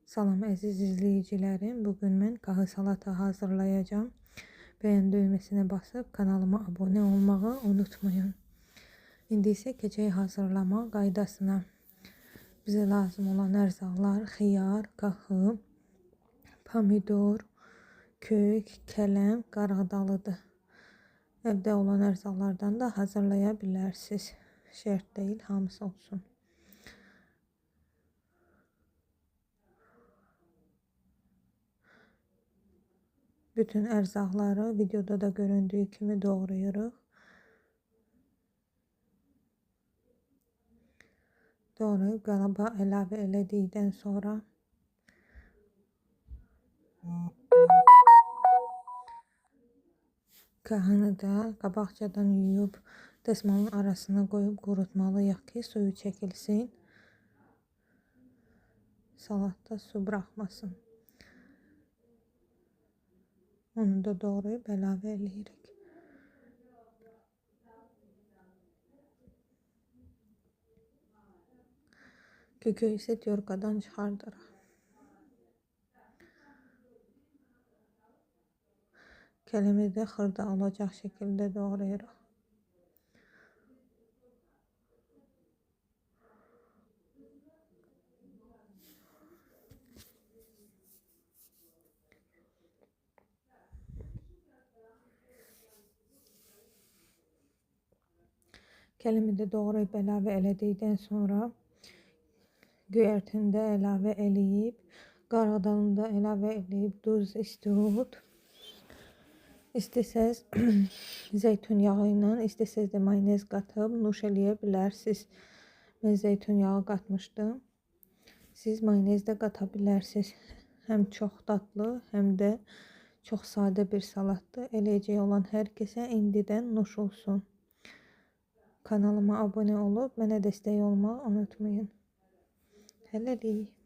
Salam əziz izləyicilərim, bugün mən kahı salata hazırlayacağam. Bəyən düyməsini basıb kanalıma abunə olmağı unutmayın. İndi isə keçək hazırlama qaydasına. Bizə lazım olan ərzaqlar: xiyar, kahı, pomidor, kök, kələm, qarğıdalıdır. Evdə olan ərzaqlardan da hazırlaya bilərsiniz. Şərt deyil, hamısı olsun. Bütün ərzaqları videoda da göründüyü kimi doğrayırıq. Doğrayıb qalaba əlavə elədikdən sonra kahını da qabaqcadan yuyub dəsmalın arasına qoyub qurutmalıyıq ki, suyu çəkilsin, salatda su buraxmasın. Onu da doğrayıb əlavə eləyirik. Kökü isə tyorkadan çıxardırıq. Kələmi də xırda olacaq şəkildə doğrayırıq. Kələmi də doğrayıb əlavə elədikdən sonra göyərtini də əlavə eləyib, qarğıdalını da əlavə eləyib, duz, istiot, istəsəz zeytun yağı ilə, istəsəz də mayonez qatıb nuş eləyə bilərsiniz. Mən zeytun yağı qatmışdım. Siz mayonez də qata bilərsiniz. Həm çox dadlı, həm də çox sadə bir salatdır. Eləyəcək olan hər kəsə indidən nuş olsun. Kanalıma abunə olub mənə dəstək olmağı unutmayın. Hələlik.